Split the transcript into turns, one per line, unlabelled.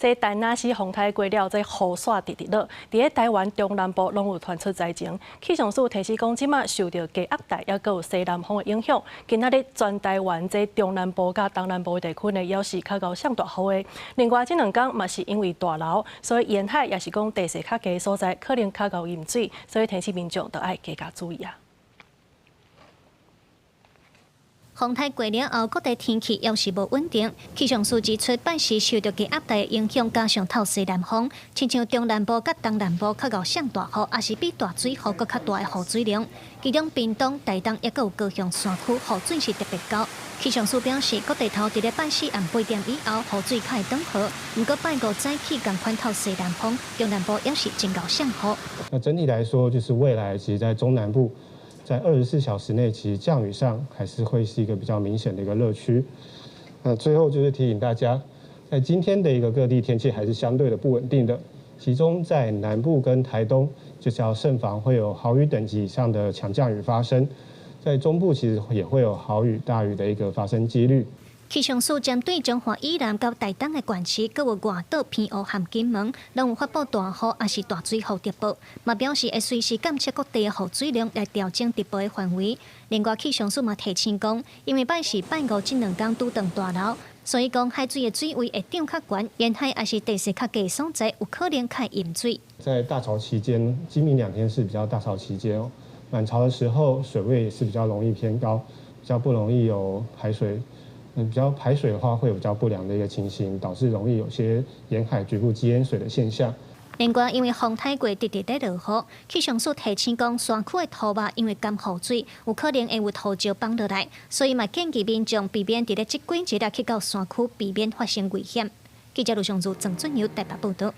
這田納西風颱過了，這雨煞直直落，佇咧台灣中南部攏有傳出災情。氣象署提示講，這馬受著低壓帶抑閣有西南風的影響，今仔日全台灣這中南部佮東南部地區呢，猶是較𠢕上大雨的。另外，這兩工嘛是因為大流，所以沿海抑是講地勢較低的所在，可能較𠢕淹水，所以提醒民眾著愛加加注意啊。
風颱過了後，各地天氣猶是無穩定。氣象署指出，拜四受著低壓帶影響，加上透西南風，親像中南部佮東南部較𠢕上大雨，抑是比大水雨閣較大的雨水量。其中，屏東、台東抑閣有高雄山區雨水是特別高。氣象署表示，各地頭佇咧拜四暗8點以後，雨水較會轉好。毋過拜五早起仝款透西南風，中南部猶是真𠢕上雨。
那整體來說，就是未來其實在中南部，在24小時內，其實降雨上還是會是一個比較明顯的一個熱區。那最後就是提醒大家，在今天的一個各地天氣還是相對的不穩定的，其中在南部跟台東，就是要慎防會有豪雨等級以上的強降雨發生。在中部其實也會有豪雨、大雨的一個發生幾率。
氣象署針對彰化以南到台東的縣市，閣有外島、澎湖和金門，攏有發布大雨抑是大水雨特報，嘛表示會隨時監測各地的雨水量來調整特報的範圍。另外，氣象署嘛提醒講，因為拜四、拜五這兩工拄著大流，所以講海水的水位會漲較懸，沿海抑是地勢較低所在，有可能較會淹水。
在大潮期間，今明兩天是比較大潮期間哦，滿潮的時候水位也是比較容易偏高，比較不容易有排水。比較排水的話，會有比較不良的一個情形，導致容易有些沿海局部積淹水的現象。
另外，因為風颱過直直咧落雨，氣象署提醒講，山區的土壆因為甘雨水，有可能會有土石崩落來，所以嘛建議民眾避免佇咧這幾日去到山區，避免發生危險。記者盧尚如、鄭俊友台北報導。